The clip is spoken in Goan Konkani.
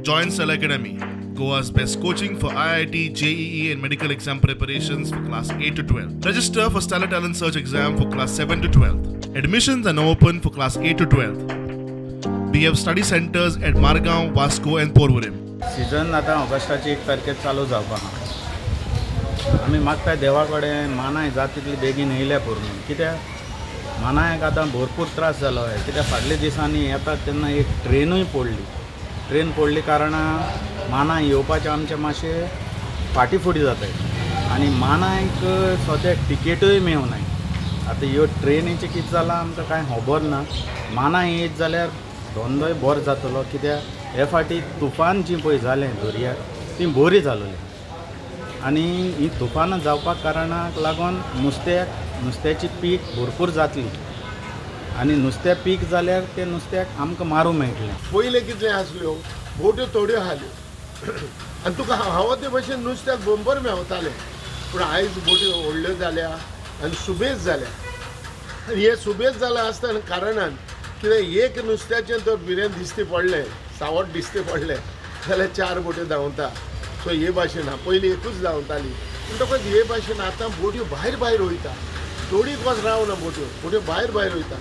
Join Stellar Academy, Goa's best coaching for IIT, JEE and medical exam preparations for class 8 to 12. Register for Stellar Talent Search exam for class 7 to 12. Admissions are now open for class 8 to 12. We have study centers at Margao, Vasco and Porvorim. Season आतां ऑगस्टाची 1 तारखेर चालू जावपा आहा. आमी मागता देवा कडेन मानाय जाता तितली बेगीन येयल्या पुरो म्हणून. कित्याक मानायक आतां भरपूर त्रास जालो आहे. कित्याक फाटल्या दिसांनी येतात तेन्ना एक ट्रेनूय पडली. ट्रेन पडली कारणान मानाय येवपाचें आमचें मातशें फाटीं फुडें जाताय आनी मानायक सद्याक टिकेटूय मेळनाय. आतां ह्यो ट्रेनीचें कितें जालां आमकां कांय खबर ना. मानाय येयत जाल्यार धंदोय बरो जातलो. कित्याक हे फावटी तुफान जी पळय जालें दर्यार ती बरी जालोली आनी ही तुफानां जावपाक कारणाक लागून नुस्त्याची पीक भरपूर जातली आनी नुस्त्या पीक जाल्यार ते नुस्त्याक आमकां मारूंक मेळटलें. पयलें कितलें आसल्यो बोट्यो थोड्यो आसल्यो आनी तुका हांव ते भशेन नुस्त्याक बंबर मेवतालें. पूण आयज बोट्यो व्हडल्यो जाल्या आनी सुबेज जाल्या. आनी हे सुबेज जालां आसतना कारणान कितें एक नुस्त्याचें तर भिरें दिसती पडलें, सावट दिसती पडलें जाल्यार 4 बोट्यो धांवता. सो हे भाशेन पयलीं एकूच धांवताली म्हणटकच हे भाशेन आतां बोट्यो भायर भायर वयता. थोडी वच रावना बोट्यो, बोट्यो भायर भायर वयता.